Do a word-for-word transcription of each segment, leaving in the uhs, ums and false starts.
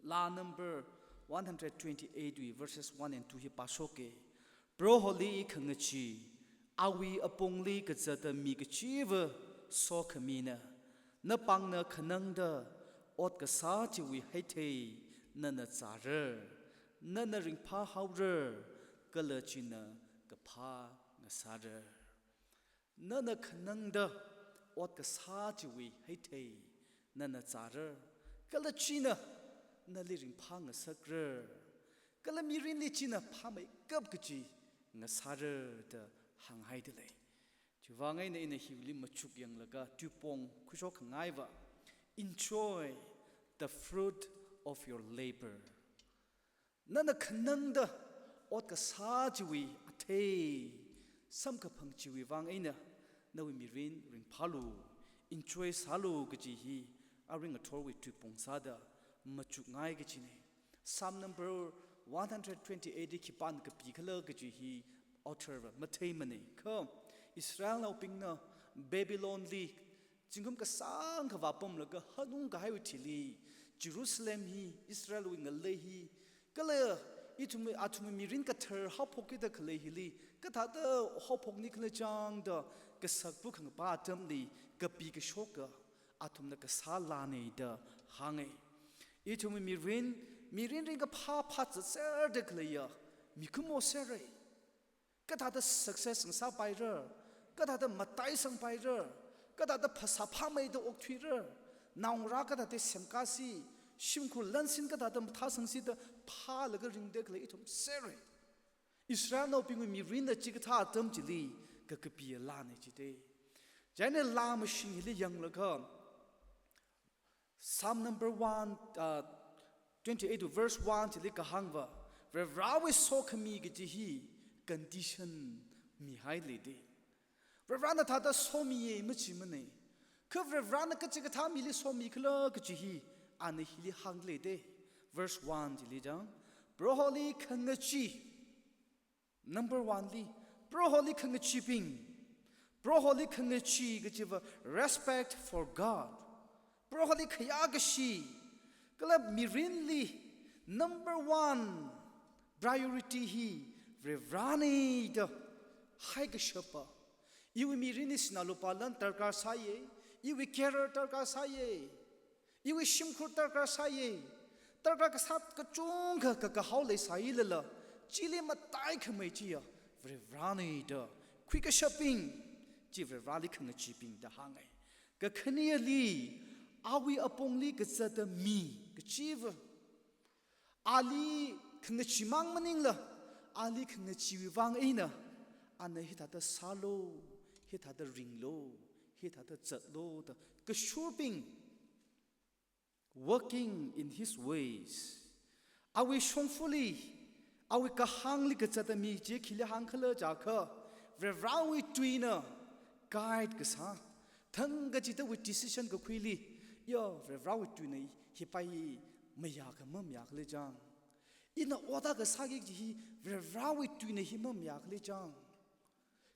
Laa number one hundred twenty-eight wui verses one and two hi pāshoka. Proholi khangachee, awui apongli kazata mi kachiva sokhamina. Napāngna khanangda ot kasā chiwui heithei nana zāra. Nana ringphāhaora, kala china kaphā ngasāra. Nana khanangda ot kasā chiwui heithei nana zāra, kala china nali ringphā ngasakra, kala mirinli china phāmeikap kachi ngasāra da hānghaida lei. Chiwuivang eina ina hili machukyanglaga tuipong khuishokkhangaiva, enjoy the fruit of your labor. Nana khanangda ot kasā chiwui athei samkaphang chiwui vang eina nawui mirin ringphālu, enjoy sālu kaji hi arui ngathorwui tuipong sāda machukngai kajina. Psalm number one hundred twenty-eight hi khipāna kapikhala kaji hi author va matheimana. Kha Israelnaobingna Babylonli zingkum kasāngkha vāpamlaga hanungkahaiwui thili, Jerusalem hi, Israelwui ngalei hi, kala ithum, athumwui mirin kathar haophokida khalei hili kathāda haophokni khala chang da kasakpu khangapa atamli kapi kashoka athumna kasā laana da hānga. Ithumwui mirin, mirin ringkaphā phāzatserda khaleiya mikumo sera. Kathāda success ngasāpaira, kathāda mataisangpaira, kathāda phasā phāmeida okthuira, naongarā kathāda semkāsi, shimkhur lansin kathāda mathāsangsi da phālaga ringda khalei ithum sera. Israelnaobingwui mirinna chikathā atam chili kakapi laana jida. Chieina laa mashing hili yanglaga, Psalm number one, uh, twenty-eight verse one chili kahāngva, Varivarāwui sokhami kaji hi condition mihaida leida. Varivarāna thāda somiya machimana. Kha Varivarāna kachikathā mili somikhala kaji hi ana hili hāngda leida. Verse one chili chang, Proholi khangachee. Number one li, Proholi khangacheebing. Proholi khangachee kajiva respect for God. Proholi khayākashi. Kala mirinli number one priority hi Varivarāna da haikashapa. Iwui mirinli sinā lupā lan darkar sāya, iwui career darkar sāya, iwui shimkhur darkar sāya, darkar kasā kachungkha kakahao leisālala, chili mataikhamei chiya Varivarāna da khuikashapbing, chi Varivarāli khangacheebing da hānga. Kakhaneli, awui apongli kazata mi kachiva, ali khangacheemang maningla, ali khangacheewui vang eina ana hithāda sālu, hithāda ringlu, hithāda zatlu da kashurbing, working in his ways. Awui shongfali, awui kahāngli kazata mi chi khili hāngkhala jiakha, Varivarāwui tuina guide kasā, thangkachidawui decision kakhuili, ya, Varivarāwui tuina hipai mayākha mamayākhala chang, ina ot akha sāki kaji hi Varivarāwui tuina hi mamayākhala chang,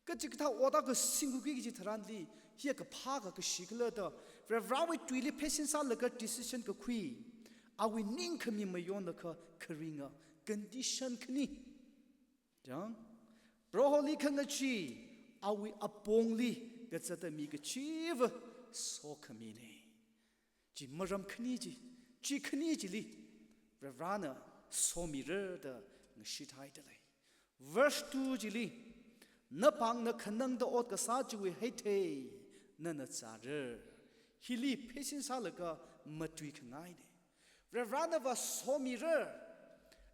kachikathā ot akha singkuki kaji tharanli, hiya kaphā ka kashikhala da, Varivarāwui tuili pheisin sālaga decision kakhui, awui ningkhami mayonlaga kharinga condition khani. Chang, Proholi khangachee, awui apongli kazata mi kachiva sokhamina. Chi maram khani chi, chi khani chili Varivarāna somira da ngashithaida lei. Verse two chili, napāngna khanangda ot kasā chiwui heithei nana zāra. Hili pheisin sālaga matuikhangaina. Varivarānava somira,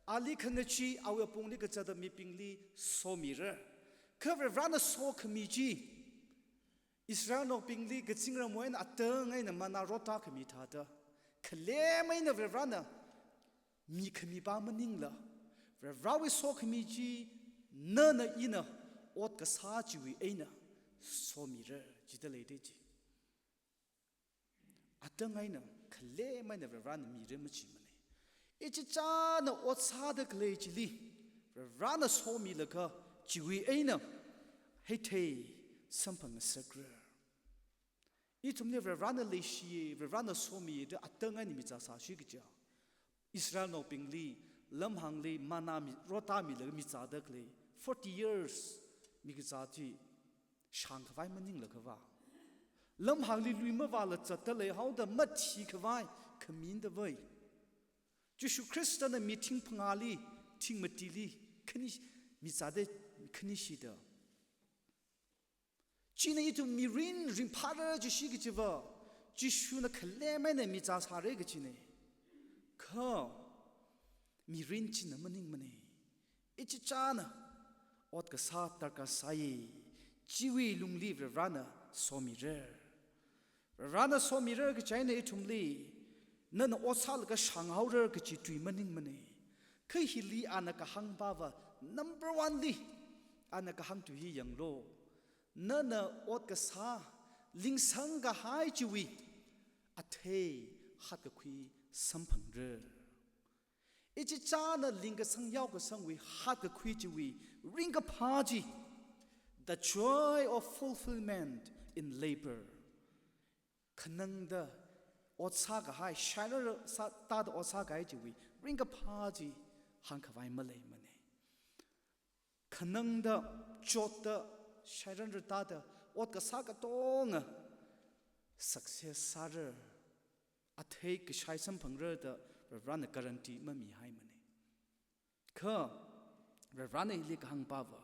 ali khangachee, awui apongli kazata mibingli somira. Kha Varivarāna sokhami chi, Israelnaobingli kazingramwui eina atang eina manna rotda khami thāda, khalem eina Varivarāna mikhami pa maningla, Varivarāwui sokhami chi nana ina ot kasā chiwui eina somira jida leida chi. Atang eina, khalem eina Varivarāna mira machimana. Ichichāna ot sāda khalei chili Varivarāna somilaga chiwui eina heithei samphangasakra. Ithumli Varivarāna leishiya, Varivarāna somiya da atang eina michā sāshi kaja, Israelnaobingli lamhāngli manna mi, rotā milaga mizāda khalei forty years mikazā chi shāngkhavai maninglakhava, lamhāngli lui mavāla zatda leihaoda mathikhavai khamindavai. Jishu Khristana mi thing phangāli, thing matili khani, mizāda khanishida. China ithum mirin ringphāra jishi kajiva, Jishuna khalem eina mizā sāra kajina. Kha mirin china maningmana. Ichichāna ot kasā darkar sāya, chiwui lungli Varivarana somira. Varivarana somira kaji eina ithumli, nana ot sālaga shānghaora kaji tui maningmana. Kha hili ana kahāng pava, number one li, ana kahāng tui hi yanglu. Nana ot kasā, lingsang kahai chiwui athei hatkakhui samphangra. Ichichāna lingkasang yaokasangwui hatkakhui chiwui ringkaphā chi, the joy of fulfillment in labor. Khanangda ot sākahai, shairanra sā, tāda ot sākahai chiwui ringkaphā chi hāngkhavai maleimana. Khanangda, chotda, shairanra tāda ot kasā katonga success sāra, athei kashai samphangra da Varivarana guarantee mamihaimana. Kha Varivarana hili kahāng pava,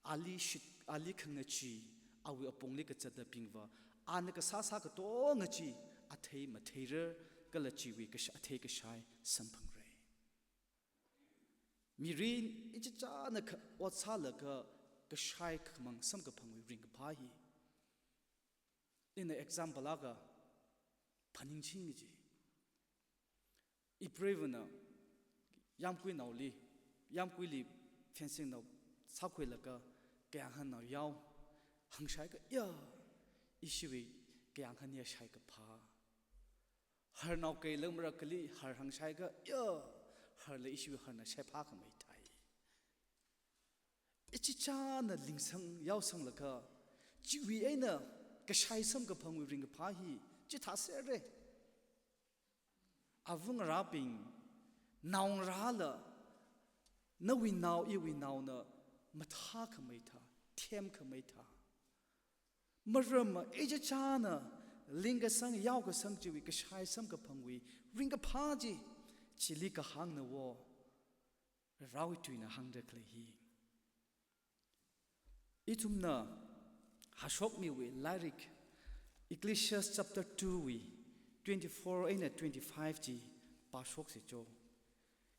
ali shit, ali khangachee, awui apongli kazatnabingva, ana kasāsā katonga chi athei matheira, kala chiwui kasha-, athei kashai samphangra. Mirin ichichāna kha-, ot sālaga kashai khamang samkaphangwui ringkaphā hi, ina example akha phaningching kaji. Ipreivana yāmguinaoli, yāmguili fencing nao sākhuilaga, kayānghan nao yao hāngshaiakha, ya, ishiwui kayānghan ya shaikaphā. Harnao kei lam marakhali har hāngshaiakha, ya, harla ishiwui harna shaiphākhamei thai. Ichichāna lingsang yaosanglaga, chiwui eina kashai samkaphangwui ringkaphā hi chithāserra. Avungarābing, naongarāla, nawui nao iwui naona mathākhamei thā, themkhamei thā. Maramva ichichāna lingkasang yaokasang chiwui kashai samkaphangwui ringkaphā chi, chili kahāngna wo, Varewui tuina hāngda khalei hi. Ithumna hashokmiwui lairik, Ecclesiastes chapter two wui twenty-four eina twenty-five chi pāshoksi cho.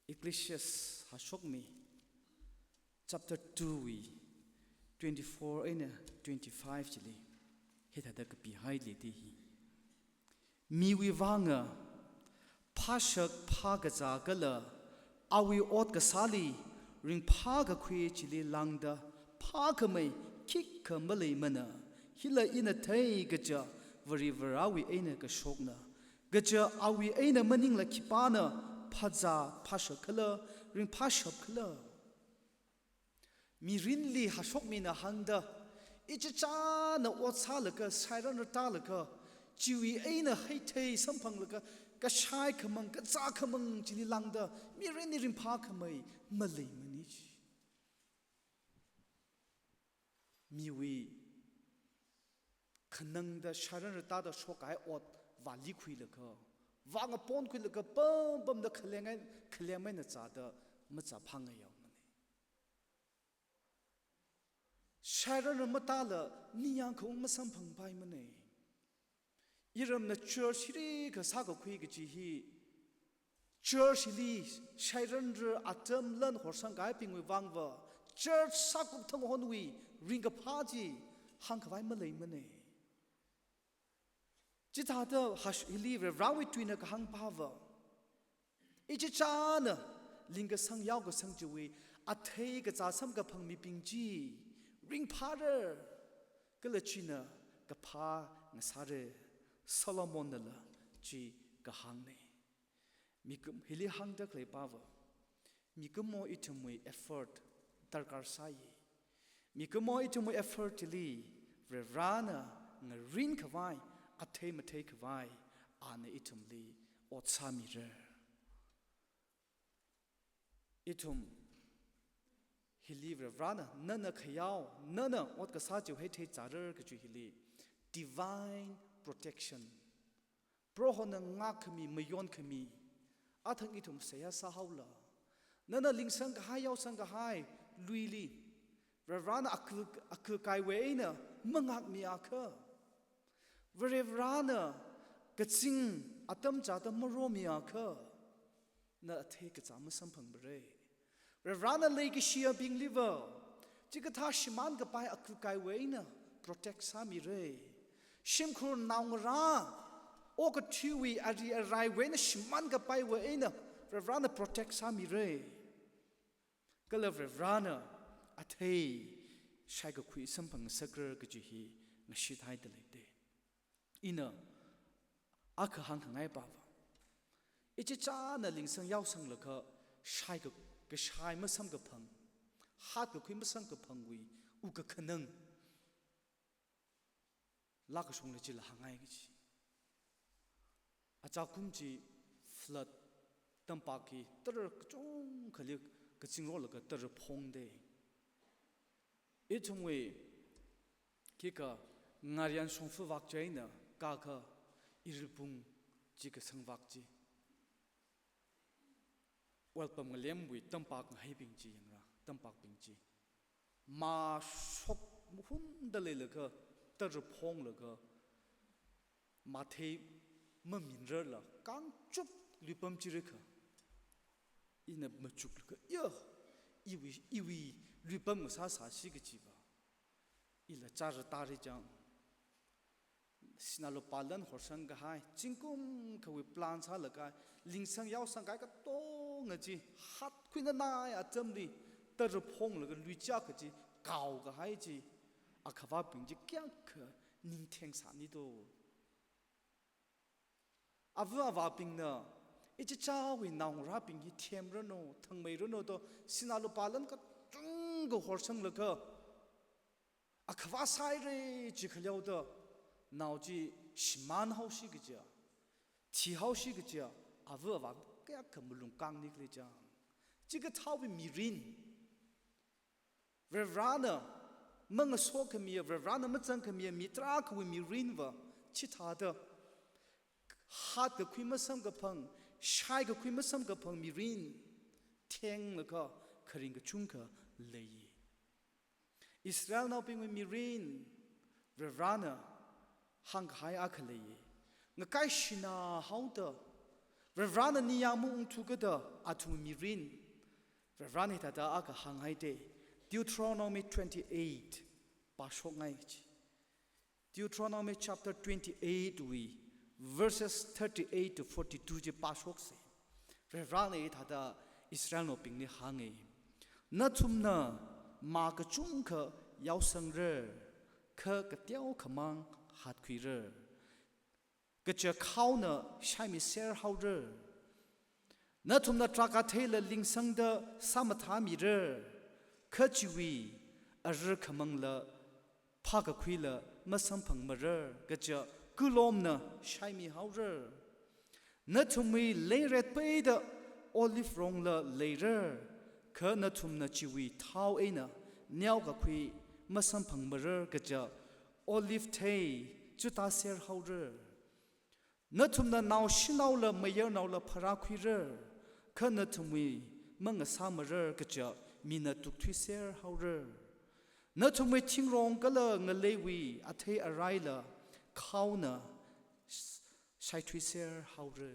Ecclesiastes hashokmi chapter two wui twenty-four eina twenty-five chili hithāda kapihaili da hi. Miwui vanga phāshak phākazā kala awui ot kasāli ringphākakhui chili lāngda phākhamei khikha maleimana. Hila ina thei kaja Varivarāwui eina kashokna. Kaja awui eina maningla khipāna phāzā phāshak khala, ringphāshap khala. Mirinli hashokmina hāngda, ichichāna ot sālaga, shairanra tālaga, chiwui eina heithei samphanglaga, kashai khamang, kazā khamang chili lāngda, mirinli ringphākhamei maleimana chi. Miwui khanangda shairanra tāda shokkahai ot vālikhuilaga, vāngaponkhuilaga, pampamda khalengai, khalengaina zāda mazāphāngayaomana. Shairanra matāla ningyāng khaung masamphangpaimana. Iramna church hiri kasā kakhui kaji hi, church hili shairanra atam lan horsangkahaibingwui vangva, church sākup thang honwui ringkaphā chi hāngkhavai maleimana. Chithāda hash-, hili Varivarāwui tuina kahāng pāva, ichichāna lingkasang yaokasang chiwui athei kazā samkaphang mibing chi ringphāra, kala china kaphā ngasāra, Solomonnala chi kahāngna. Mikum hili hāngda khalei pāva, mikumo ithumwui effort darkar sāi. Mikumo ithumwui effort chili Varivarāna ngarinkhavai, athei matheikhavai, ana ithumli ot sāmira. Ithum hili Varivarana, nana khayao, nana ot kasā chiwui theizārar kaji hili divine protection. Prohona ngākkhami, mayonkhami, athang ithum seihā sāhaola. Nana lingsang kahai, yaosang kahai luili Varivarana aku, aku kaiwui eina mangākmiakha, Varivarana kazing atam chāda maromiakha, na athei kazā masamphangmara. Varivarana leikashiyabingliva chikathā shimānkapai aku kaiwui eina protect sāmira. Shimkhur naongarā, okathuiwui ari araiwui eina shimānkapaiwui eina Varivarana protect sāmira. Kala Varivarana athei shaikakhui samphangngasakra kaji hi ngashithaida leida. Ina akha hāngkhangai pava, ichichāna lingsang yaosanglaga shaika, kashai masamkaphang, hatkakhui masamkaphangwui wukkhanang laa kashungli chila hāngngai kaji. Achākum chi flood, tampak hi tara kachungkhali kazingrolaga tara phongda. Ithumwui khikha ngarian shongfa vak chieina kakha iribung chi kasang vak chi. Welpam ngalemwui tampak ngahaibing chi yangra, tampakbing chi. Mashok mahunda leilaga, tara phonglaga, mathei maminrarla, kangchup luipam chi rikha. Ina machuklaga, ya, iwui, iwui luipam ngasāsāsi kajiva. Ila chara tari chang. Sinā lupā lan horsang kahai, zingkum akhawui plan sālaga, lingsang yaosang kahai katonga chi, hatkhuinanai atamli, tara phonglaga luichā kaji, kao kahai chi, akhavābing chi kayākha ningtheng sāni do. Ava avābingna, ichichāwui naongarābing hi themranu, thangmeiranu do, sinā lupā lan kachungkha horsanglaga, akhavā sāhaira chi khaleoda, nao chi shimānhaosi kaja, thihaosi kaja, ava avā kayākha malung kangni khalei chang. Chikathāwui mirin, Varivarana mangasokhami, Varivarana mazangkhami, mi tarākhawui mirinva chithāda, hatkakhui masamkaphang, shaikakhui masamkaphang mirin thenglaga kharing kachungkha lei. Israelnaobingwui mirin, Varivarana hāngkahai akha lei. Ngakaishina haoda, Varivarana ningyāng maungthukada athum mirin, Varivarana hithāda akha hānghaida. Deuteronomy twenty-eight pāshokngai chi. Deuteronomy chapter twenty-eight wui verses thirty-eight to forty-two chi pāshoksa. Varivarana hithāda Israelnaobingli hānga. Nathumna mā kachungkha yaosangra, kha kateokhamang hatkhuira. Kaja khaona shaimiser haora. Nathumna tarākha theila lingsangda sāmathāmira, kha chiwui ara khamangla phākakhuila masamphangmara, kaja kulomna shaimi haora. Nathumwui leiret peida olive rongla leira, kha nathumna chiwui thao eina neokakhui masamphangmara, kaja olive thei chutāser haora. Nathumna naoshinaola mayarnaola pharākhuira, kha nathumwui mangasāmara, kaja mina tukthuiser haora. Nathumwui thingrong kala ngaleiwui athei araila khaona shaithuiser haora.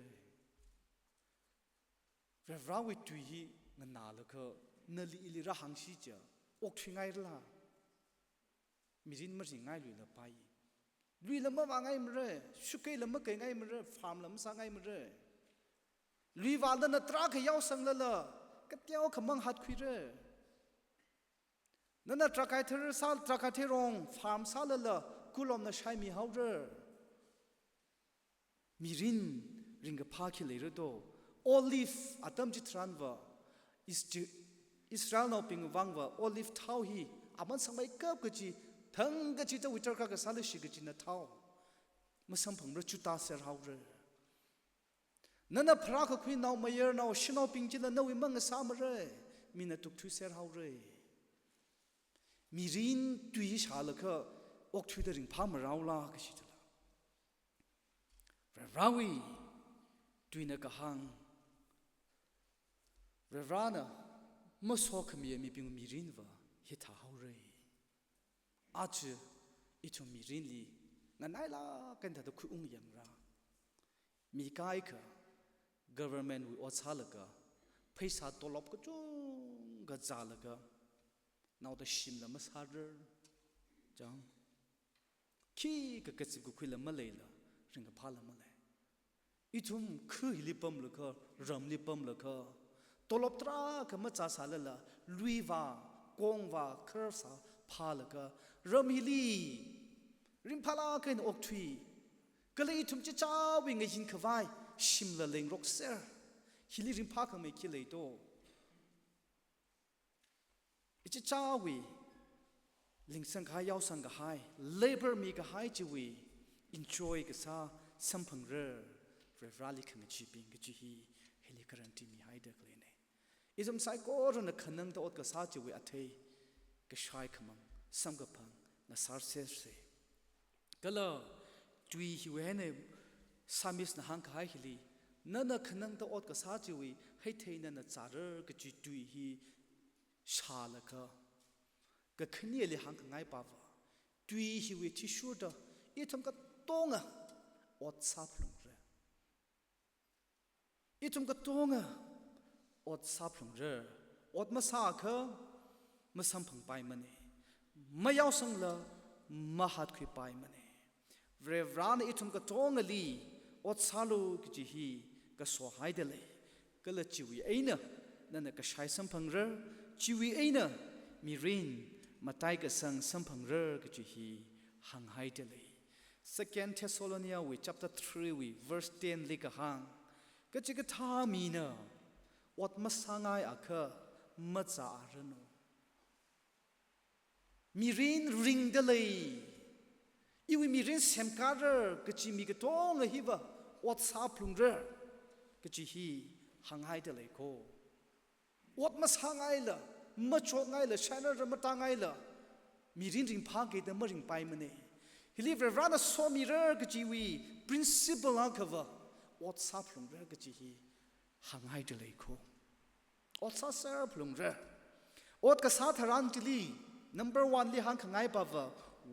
Varivarawui tui hi nganālaga nali ili rāhāngsi chiakha, okthuingairala? Mirin maringngai luila pai. Luila mavāngaimara, shukeila makeingaimara, farm la masāngaimara. Lui vālala tarākha yaosanglala, kateokhamang hatkhuira. Nana tarākha thei sā, tarākha theirong farm sālala, kulomna shaimi haora. Mirin ringkaphā khi leira do. Olive atam chitharanva, Is-, Israelnaobing vangva olive thao hi aman sangmeikap kaji, thang kachida withdraw kasāla shi kajina thao masamphangmara, chutāser haora. Nana pharākakhui naomayarnao shanaobing chila nawui mang ngasāmara, mina tukthuiser haora. Mirin tui shālaga okthuida ringphāmaraola kashi tala. Varivarāwui tuina kahāng, Varivarāna masokhamiya mibingwui mirinva hithā haora. Aja ithum mirinli nganailāk eina thāda khuiung yangra. Mi kaikha government wui ot sālaga, pheisā tolop kachungkha zālaga, naoda shimla masārar. Chang. Khikha kazip kakhuila maleila, ringkaphāla malei. Ithum kha hili pamlaga, ramli pamlaga, tolop tarākha mazāsālala, luivā, kongvā, kharsā phālaga, ram hili ringphālāk eina okthui. Kala ithum chichāwui ngayin khavai shimla lengrokser. Hili ringphākhamei khi lei to? Ichichāwui lingsang kahai, yaosang kahai, labor mikahai chiwui enjoy kasā samphangra, Varivarāli khangacheebing kaji hi hili guarantee mihaida khaleina. Ithum saikorana khanangda ot kasā chiwui athei kashai khamang samkaphang ngasārsersa. Kala tui hiwui eina psalmist na hāngkahai hili, nana khanangda ot kasā chiwui heithei nana zārar kaji tui hi shālaga, kakhaneli hāngkhangai pava, tui hiwui athishurda ithum katonga ot sāphalungra. Ithum katonga ot sāphalungra. Ot masākha masamphangpaimana. Mayaosangla mahatkhuipaimana. Varivarāna ithum katongali ot sālu kaji hi kasohaida lei. Kala chiwui eina nana kashai samphangra, chiwui eina mirin mataikasang samphangra kaji hi hānghaida lei. Second Thessalonia wui chapter three wui verse ten li kahāng, kachikathā mina ot masāngaiakha mazāranu. Mirin ringda lei, iwui mirin semkārar kaji mi katonga hiva ot sāphalungra kaji hi hānghaida lei ko. Ot masāngaila, machotngaila, shainara matāngaila, mirin ringphākida maringpaimana. Hili Varivarāna somira kajiwui principle akhava ot sāphalungra kaji hi hānghaida lei ko. Ot sāserphalungra. Ot kasā tharan chili, number one li hāngkhangai pava,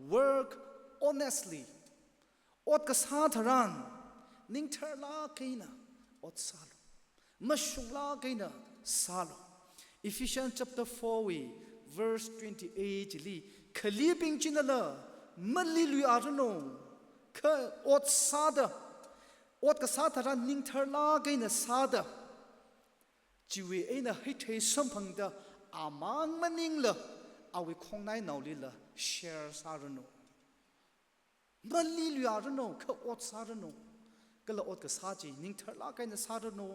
work honestly. Ot kasā tharan ningtharlāk eina ot sālu. Mashunglāk eina sālu. Ephesians chapter four wui verse twenty-eight li, khalibing chinala maliluiaranu, kha ot sāda, ot kasā tharan ningtharlāk eina sāda, chiwui eina heithei samphangda amang maningla awui khongnainaolila share sāranu. Maliluiaranu, kha ot sāranu. Kala ot kasā chi ningtharlāk eina sāranu.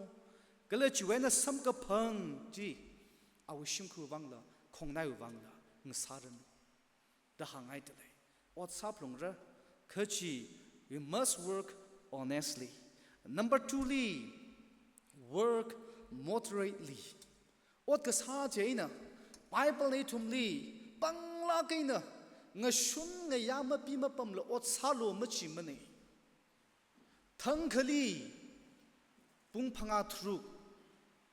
Kala chiwui eina samkaphang chi awui shimkhur vangla, khongnaiwui vangla ngasāranu da hānghaida lei. Ot sāphalungra, kha chi, we must work honestly. Number two li, work moderately. Ot kasā chieina, Bible na ithumli panglāk eina ngashun ngayā mapi mapamla ot sālu machimana. Thangkhali pung phangā tharuk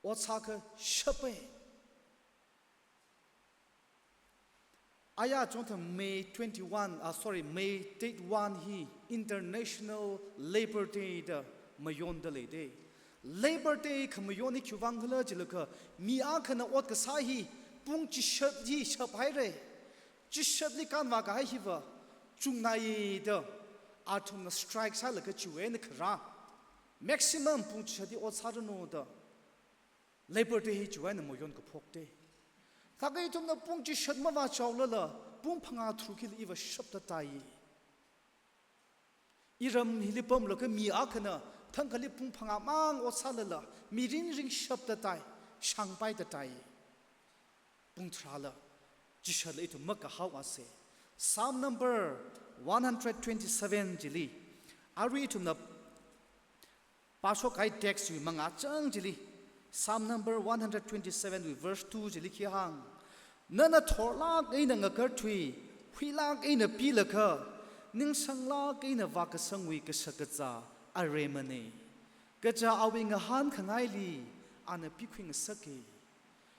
ot sākha shapai. Aya chonthang May twenty-one, ah, sorry, May date one hi International Labour Day da mayonda leida. Labour Day khamayon hi khiwui vang khala jilakha, mi akhana ot kasā hi pung chishat hi shaphaira. Chishatli kanvā kahai hiva chungnaiya da athumna strike sālaga chiwui eina kharā maximum pung chishat hi ot sāranu da Labour Day hi chiwui eina mayon kaphokta. Thākha ithumna pung chishat mavāchaolala, pung phangā tharuk hili iva shaptatai. Iram hili pamlaga mi akhana thangkhali pung phangā mang ot sālala, mirin ringshaptatai, shāngpaitatai. Pung tharāla chishatla ithum makahaoasa. Psalm number one hundred twenty-seven chili, arui ithumna Pāshok kahai text wui mangā chang chili, Psalm number one hundred twenty-seven wui verse two chili khi hāng, "Nana thorlāk eina ngakarthui, huilāk eina pilaga, ningsanglāk eina vākasangwui kashakazā aremana. Kaja awui ngahānkhangaili ana pikhuingasaka."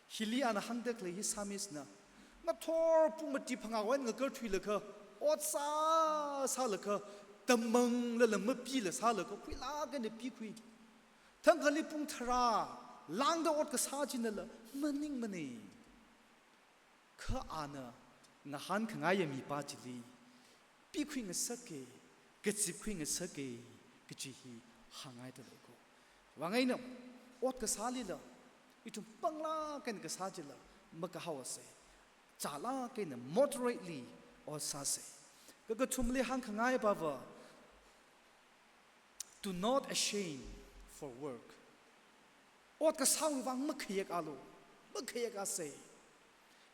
Hili ana hāngda khalei hi psalmist na, ngathor pung mati phangā eina ngakarthuilaga, ot sā sālaga, tamanglala mapila sālaga, huilāk eina pikhui. Thangkhali pung tharā, lāngda ot kasā chinala maningmana. Kha ana ngahānkhangaiya mipā chili, pikhuingasaka, kazipkhuingasaka kaji hi hāngngaida leiko. Vang eina, ot kasālila, ithum panglāk eina kasā chila makahaosa. Chālāk eina moderately ot sāsa. Kakathumli hāngkhangai pava, "Do not ashamed for work." Ot kasāwui vang makhayakalu, makhayakasa.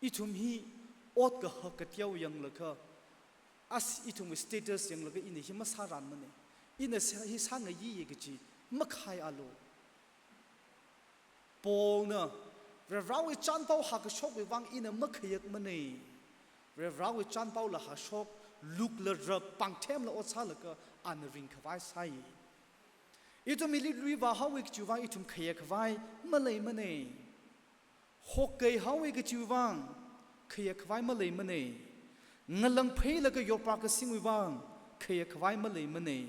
Ithum hi ot kahak kateo yanglaga, as ithumwui status yanglaga ina hi masāranmana, ina sā, hi sāngayiya kaji makhaialu. Paulna, "Varivarāwui chānpao hākashokwui vang ina makhayakmana." Varivarāwui chānpaola hāshok, lukla rak, pāngthemla ot sālaga ana ringkhavai sāi. Ithum hili lui vāhaowa kajiwui vang ithum khayakkhavai maleimana. Hokkhaihaowa kajiwui vang khayakkhavai maleimana. Ngalang pheilaga yopa kasingwui vang khayakkhavai maleimana.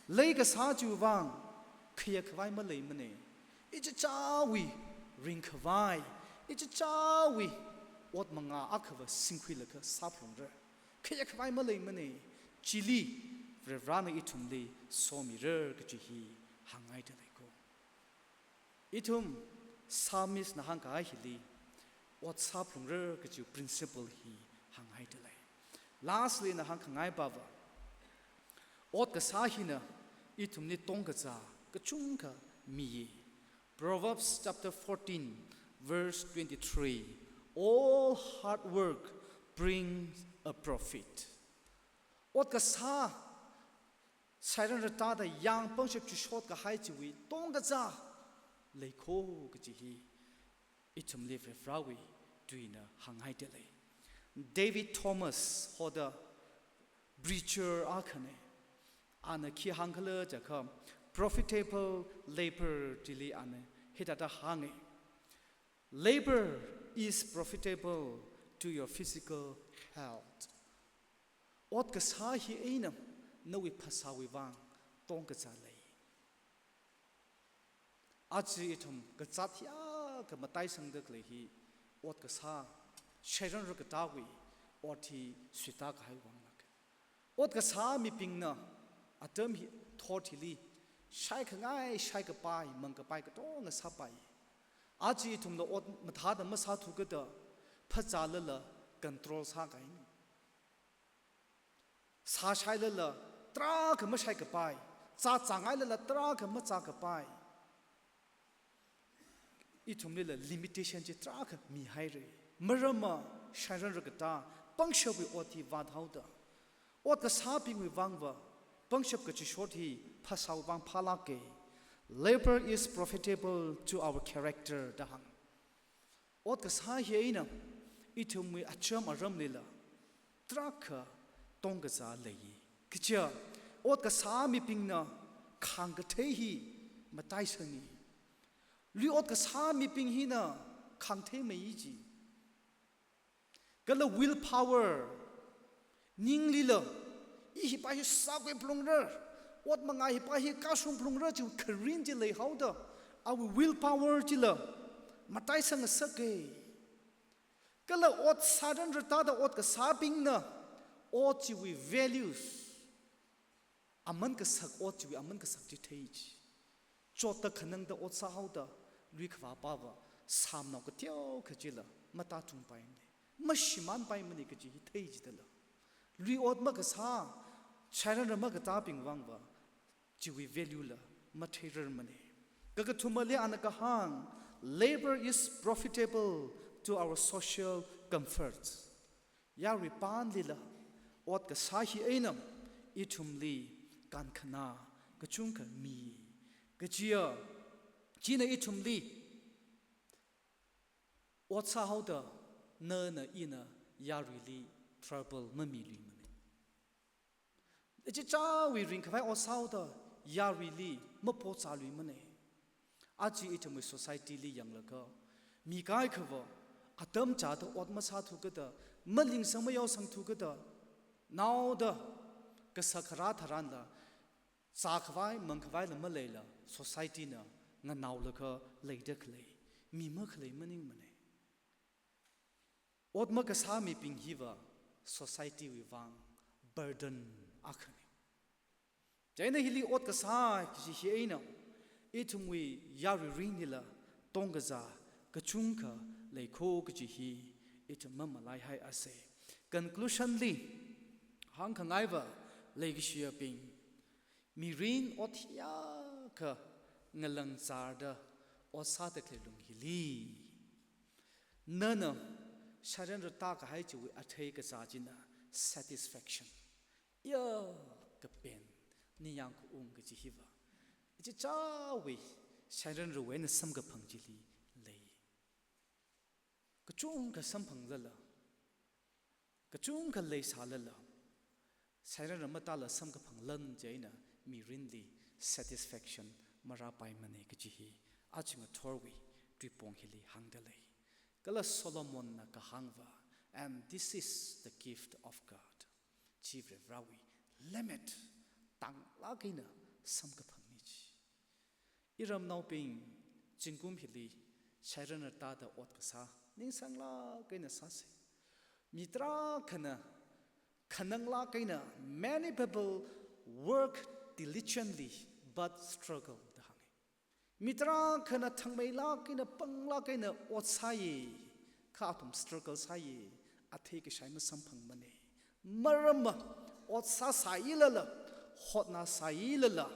Lei kasā chiwui vang khayakkhavai maleimana. Ichichāwui ringkhavai, ichichāwui ot mangā akhava singkhuilaga sāphalungra. Khayakkhavai maleimana. Chili Varivarāna ithumli somira kaji hi hāngngaida leiko. Ithum psalmist na hāngkahai hili ot sāphalungra kaji principle hi hāngngaida lei. Lastly na hāngkhangai pava, ot kasā hina ithumli tongkazā kachungkha miya. Proverbs chapter fourteen, verse twenty-three, "All hard work brings a profit." Ot kasā, shairan ratāda yang pangshap chishot kahai chiwui tongkazā leiko kaji hi ithumli Varivarāwui tuina hāngngaida lei. David Thomas hoda preacher akhana. Ana khi hāngkhala jiakha, profitable labor chili ana hithāda hānga, "Labor is profitable to your physical health." Ot kasā hi eina nawui phasāwui vang tongkazā lei. Aja ithum kazāt hiyākha mataisangda khalei hi ot kasā, shairan rakatāwui ot hi suita kahai vang lāk. Ot kasā mibingna atam hi, thot hili shaikhangai shaikapai, mangkapai katonga sāpai. Aja ithumla ot mathāda masāthu kachida phazālala control sākahaina. Sāshailala tarākha mashaikapai, zā zāngailala tarākha mazākapai. Ithumlila limitation chi tarākha mihaira. Maramva shairan rakatā, pangshapwui ot hi vāthaoda, ot kasābingwui vangva pangshap kachishot hi phasāwui vang phālāka. "Labor is profitable to our character," da hāng. Ot kasā hi eina ithumwui acham aramlila tarākha tongkazā lei. Kaja, ot kasā mibingna khāngkathei hi mataisanga. Lui ot kasā mibing hina khāngthei mei ji. Kala willpower, ninglila, i hipa hi sākhui phalungra, ot manga hipa hi kashung phalungra chi kharing chi leihaoda, awui willpower chila mataisang ngasaka. Kala ot sāran ratāda ot kasābingna ot chiwui values, aman kasak, ot chiwui aman kasak chi thei ji. Chotta khanangda ot sāhaoda, lui khavāpava, sāmnao kateokha chila matāchungpaimana, mashimānpaimana kaji hi thei jidala, lui ot makasā, shairanra makatābing vangva chiwui value la matheirarmana. Kakathumali ana kahāng, "Labor is profitable to our social comforts." Yarui panlila ot kasā hi eina ithumli kankhana kachungkha mi. Kajiya, china ithumli ot sāhaoda nana ina yaruili trouble mamiluimana. Ichichāwui ringkhavai ot sāhaoda yaruili mapochāluimana. Aja ithumwui society li yanglaga, mi kaikhava atam chāda ot masāthukada, malingsang mayaosangthukada, naoda kasak kharā tharanla, zākhavai mangkhavaila maleila, society na nganaolaga leida khalei, mi makhalei maningmana. Ot makasā mibing hiva society wui vang burden akhana. Chieina hili ot kasā kaji hi eina ithumwui yarui mirinlila tongkazā kachungkha leiko kaji hi ithum mamalaihaiasa. Conclusion li hāngkhangaiva, leikashiyabing, mirin ot hiyākha ngalangzarda ot sāda khalei lung hili, nana shairan ratā kahai chiwui athei kazā china satisfaction, ya kapen, ningyāng kaung kaji hiva ichichāwui shairan rawui eina samkaphang chili lei. Kachungkha samphanglala, kachungkha leisālala, shairan ra matāla samkaphang lan chieina mirinli satisfaction marāpaimana kaji hi aja ngathorwui tuipong hili hāngda lei. Kala Solomonna kahāngva, "And this is the gift of God." Chi Varivarāwui lemmet, tanglāk eina samkaphangna chi. Iramnaobing, zingkum hili shairan ratā da ot kasā ningsanglāk eina sāsa. Mi tarākhana khananglāk eina, "Many people work diligently but struggle," da hānga. Mi tarākhana thangmeilāk eina, panglāk eina ot sāya, kha athum struggle sāya, athei kashai masamphangmana. Maramva, ot sāsāilala, hotnāsāilala,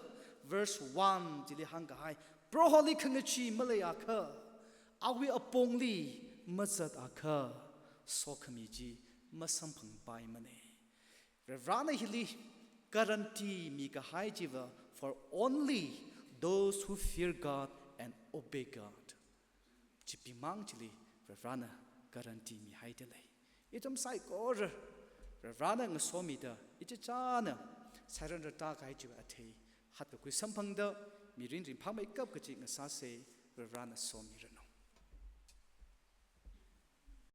verse one chili hāngkahai, Proholi khangachee maleiakha, awui apongli mazatakha, sokhami chi masamphangpaimana. Varivarāna hili guarantee mikahai chiva, "For only those who fear God and obey God." Chibingmang chili Varivarāna guarantee mihaida lei. Ithum saikora Varivarāna ngasomida, ichichāna shairan ratā kahai chiwui athei hatkakhui samphangda, mirin ringphāmeikap kaji ngasāsa. Varivarāna somiranu.